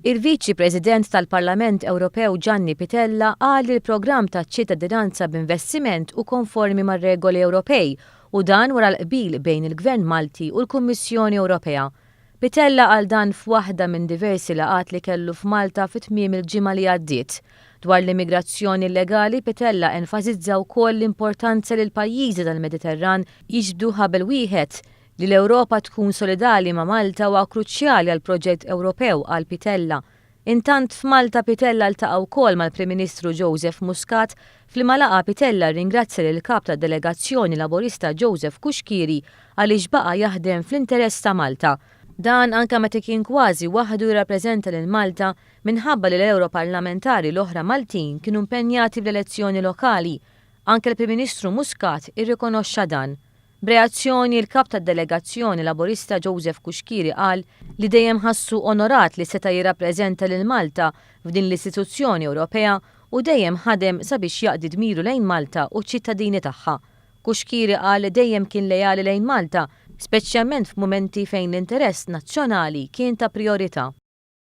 Il-Viċi President tal-Parlament Ewropew Gianni Pittella qal li l-programm taċ-ċittadinanza b'investiment hu konformi mar-regoli Ewropej u dan wara l-qbil bejn il-Gvern Malti u l-Kummissjoni Ewropea. Pittella qal dan f'waħda minn diversi laqgħat li kellu f'Malta fi tmiem il-ġimgħa li għaddiet. Dwar l-immigrazzjoni illegali, Pittella enfasizza wkoll l-importanza li l-pajjiżi tal-Mediterran jiġbdu ħabel wieħed. Li l-Ewropa tkun solidali ma' Malta huwa kruċjali għall-proġett Ewropew, qal Pittella. Intant f'Malta Pittella ltaqa' wkoll mal-Prim Ministru Joseph Muscat f'liema laqgħa Pittella rringrazzja lill-Kap tad-Delegazzjoni Laburista Joseph Cuschieri għaliex baqa' jaħdem fl-interess ta' Malta. Dan anke meta kien kważi waħdu jirrappreżenta lil Malta minħabba li l-Ewroparlamentari l-oħra Maltin kienu impenjati bl-elezzjoni lokali. Anke l-Prim Ministru Muscat irrikonoxxa dan. B'reazzjoni, il-Kap tad-Delegazzjoni Laburista Joseph Cuschieri qal li dejjem ħassu onorat li seta' jirrappreżenta lil Malta f'din l-istituzzjoni Ewropea u dejjem ħadem sabiex jaqdi dmiru lejn Malta u ċ-ċittadini tagħha. Cuschieri qal li dejjem kien leali lejn Malta, speċjalment f'mumenti fejn l-interess nazzjonali kien ta' prijorità.